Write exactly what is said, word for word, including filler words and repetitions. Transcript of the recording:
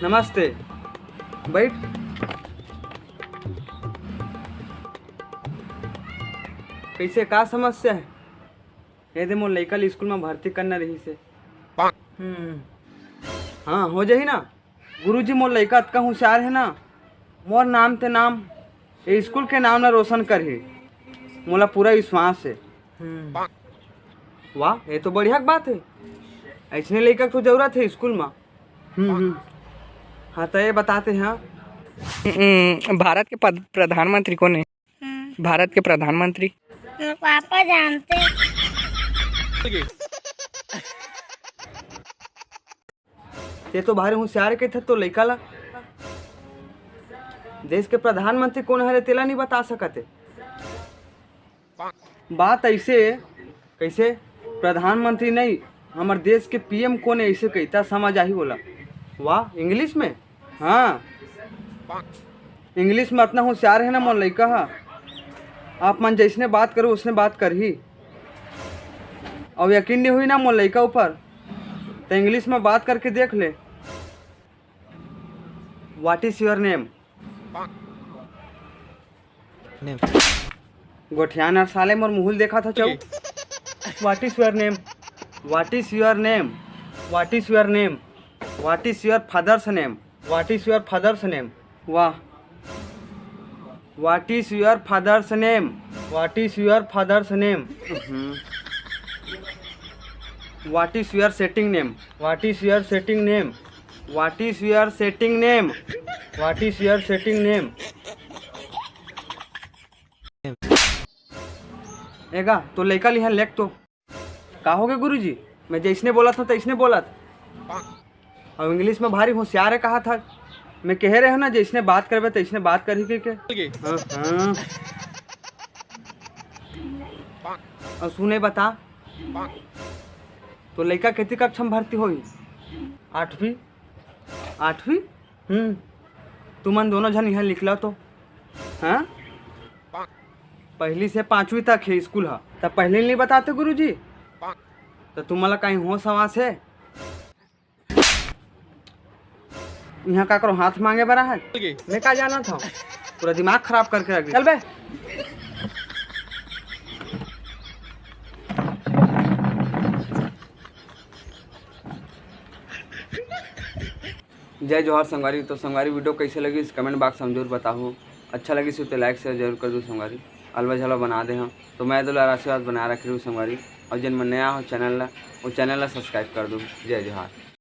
नमस्ते। बैठ। कैसे, का समस्या है? ये दे, मोर लइका ल स्कूल में भर्ती करना रहिस हे। हम्म। हाँ, हो जाही ना। गुरुजी, मोर लइका अतका होशियार हे ना, मोर नाम ते नाम, ये स्कूल के नाम ला रोशन करही, मोला पूरा विश्वास हे। हम्म। वाह, ये तो बढ़िया के बात हे, ऐसने लइका के तो जरूरत हे स्कूल में। हम्म, हम्म। हाँ, तो ये बताते हैं। हम्म, भारत के पद-, प्रधानमंत्री कौन है? हम्म। भारत के प्रधानमंत्री? मेरे पापा जानते। ते तो भारी होशियार के थे तो लइका ला। देश के प्रधानमंत्री कौन हरे, तेला नहीं बता सकत हे। बात ऐसे, कैसे प्रधानमंत्री नहीं, हमर देश के पीएम कौन है, ऐसे कहिता समझ आही बोला। वाह, इंग्लिश में? हाँ, इंग्लिश में अतना होशियार है ना मोर लइका हा। आप मन जैसने बात करो, उसने बात करही। और यकीन नहीं हुई ना मोर लइका ऊपर, तो इंग्लिश में बात करके देख ले। What is your name? Name. गोठियान और साले मोर मुहुल देखा था चौ। What is your name? What is your name? What is your name? What is your father's name? What is your father's name? वाह। What is your father's name? What is your father's name? Hmm. What is your setting name? What is your setting name? What is your setting name? What is your setting name? एगा, तो लइका लिहा लेख तो। का होगे गुरुजी? मैं जैसने बोलत हूँ, तैसने बोलत। और इंग्लिश में भारी होशियार है कहा था। मैं कहे रहे हूँ ना, जैसने बात करबे, तैसने बात करही के, के? हाँ, हाँ। और सुने बता, तो लइका कतिक कक्षा में भर्ती होही? आठवीं? आठवीं? हम्म। तुमन दोनों झन यहाँ निकला तो, हाँ? पहली से पाँचवीं तक है स्कूल हा, तब पहले नहीं बताते गुरुजी? तो तुम्हारा कहीं होश हवास है? यहाँ काकरो हाथ मांगे बरा है? मैं का जाना था, पूरा दिमाग खराब करके रख दिया। चल बे। जय जोहार संगवारी। तो संगवारी, video कैसे लगिस, comment box में जरूर बताहू। अच्छा लगिस हो तो like share जरूर कर दू संगवारी। अलवा झलवा बना दे हम, तो मैं दुलार आशीर्वाद बना रख रही हूँ संगवारी। और जिन मन नया हो channel ला, वो channel ला subscribe कर दू। जय जोहार।